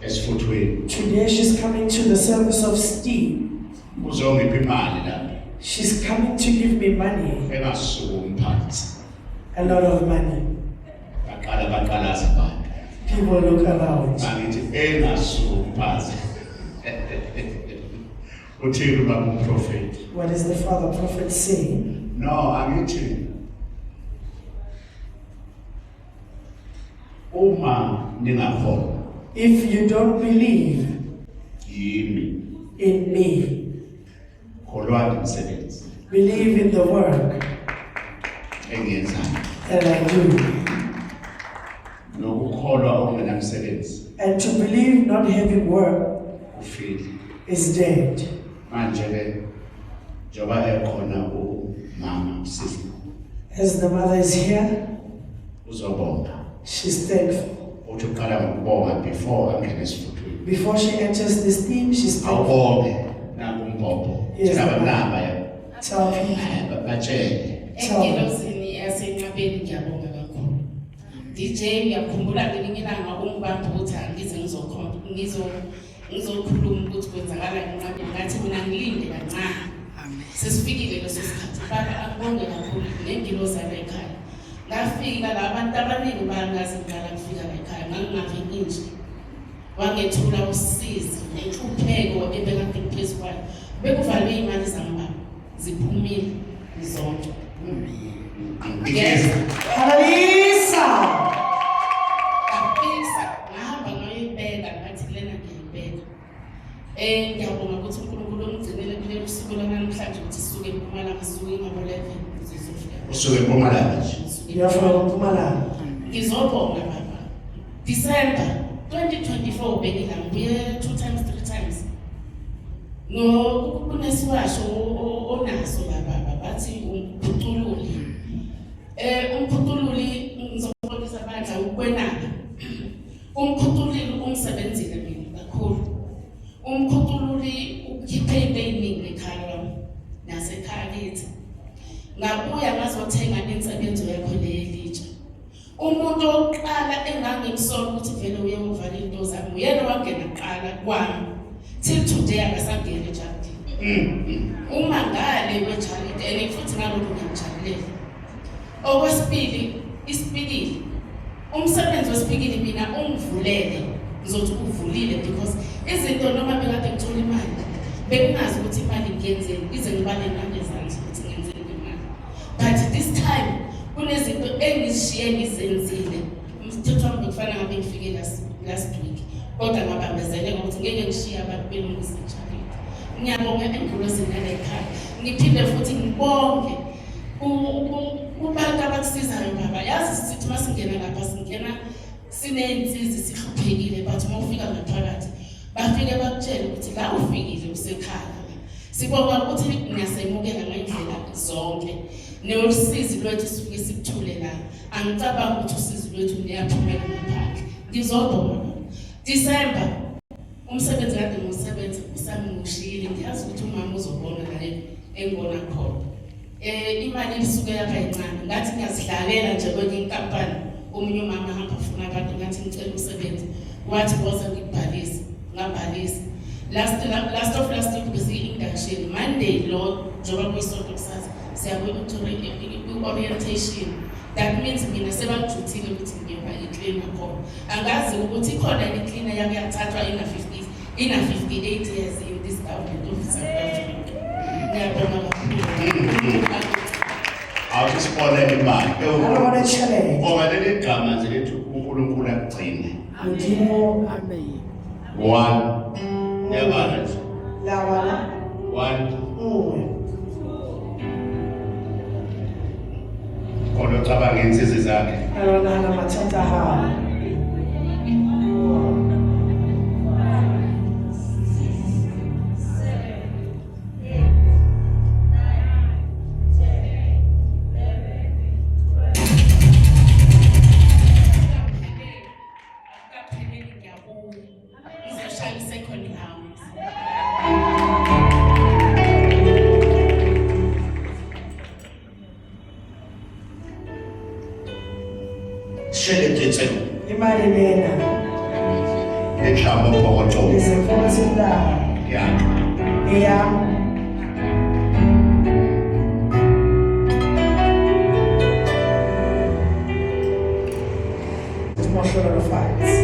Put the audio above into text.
Esifuthweni. Today she's coming to the service of steam. Uzongipha imali lapha. She's coming to give me money, Engasukumi phansi. a lot of money. Baqala baqalaza abantu. People look around. Angithi engasukumi phansi. Uthini baba umprofeti? What is the father prophet saying? No, angithi uma ningakholwa If you don't believe yimi, in me, kholwani umsebenzi believe in the work engiyenzayo. that I do. Nokukholwa okungenamsebenzi And to believe not having work kufile. is dead. Manje ke njengoba ekhona umama usisi As the mother is here, uzobonga. she's thankful. Uthi uqala ngokubonga before angene esifuthweni. Before she enters this theme, she's thankful. Awubonge nakumbhobho. Yes. Thina banaba ya. Tell people. Batshele. Engilozini yasenqabeni ngiyabonga kakhulu. DJ ngiyakhumbula ngelinye ilanga ungibamba ukuthi angize ngizokhomba ngizo ngizokhuluma ukuthi kwenzakala enqabeni ngathi mina ngilinde kancane. Sesifikile leso sikhathi baba akubonge kakhulu nengilozi yala ekhaya. Ngafika la abantu abaningi bangazi ngiqala kufika la ekhaya ngangingavi inje. Wangethula usizi nenhlupheko ebekade ngiphezu kwayo. Bekuvalwe iy'mali zami baba ziphumile zonke. Ngigeza. Hallelujah! Ngafisa ngahamba ngayoyibeka ngathi lena ngiyayibeka. Ngiyabonga ukuthi uNkulunkulu ungigcinele kuleli suku lanamhlanje ukuthi sisuke eMpumalanga sisuke ngabo-11 sizofika. Usuke eMpumalanga nje. Sisuke You are from Mpumalanga. Ngizobonga baba. December 2024 bengila ngibuye two times three times. No kunesiwasho onaso la baba bathi umphucululi. Umphucululi ngizobonisa bandla ukwenaba. Umkhucululi ungisebenzile mina kakhulu. Umkhucululi ukhiphe into eziningi ekhaya lami nasekhaya kithi. Ngabuya ngazothenga insebenzo yakho lelitsha. Umuntu wokuqala engangimsola ukuthi vele uye uvala into zami uyena wangena kuqala kwami. Till today akasangeni ejardini. Uma ngale kwejaridi and futhi ngalokhu ngiyakujabulela. Okwesibili isipikili. Umsebenzi wesipikili mina ungivulele ngizothi uvulile because izinto noma bekade ngithola imali bekungazi ukuthi imali ngiyenzeni ize ngibale nangezandla ukuthi ngenzeni ngemali. But this time kunezinto engizishiye ngizenzile. Umthetho wami bekufanele ngabe ngifike last week kodwa ngabambezeleka ukuthi ngeke ngishiye abantu belungise ejardini. Ngiyabonga engilozini yale ekhaya. Ngiphinde futhi ngibonge kubantu abakusizayo baba. Yazi sithi uma singena lapha singena siney'nsizi sihluphekile but uma ufika ngaphakathi bafike bakutshele ukuthi la ufikile usekhaya. Sibonga ukuthi niyasemukela ngendlela zonke. Nosizi lwethu sifike sikuthule la. Angicabangi ukuthi usizi lwethu niyaphumela ngaphandle. Ngizobonga. December umsebenzi kade ngiwusebenza usangimushiyile ngiyazi ukuthi umama uzobona la engibona khona. Imali isuke yaba yincane ngathi ngiyazidlalela nje kwenye inkampani omunye umama ahamba afuna abantu ngathi ngicela umsebenzi wathi woza ngikubhalise ngabhalisa. Last of last week besiyi-induction Monday lo njengoba kuyisonto kusasa siya kwi-orientation. That means mina sebangijuthile ukuthi ngiyoba i-cleaner khona. Angazi ukuthi ikhona i-cleaner yake yathathwa ina 58 years in this government of South Africa. Ngiyabonga kakhulu. Awuthi sibone imali. I don't want to challenge. Bonga leli gama nje lithi uNkulunkulu akugcine. Modimo. Amen. 1. Yabala nje. Lawana. 1. Nngwe. Kodwa ucabanga insizi zakhe. A nahana mathata a hao. Akukapheleli ngiyabuya. Ngizoshaya i-second round. Shele tshetshe. Township Pokotong. Is in Pokotong now. Yeah. Yeah. Mohlolo fights.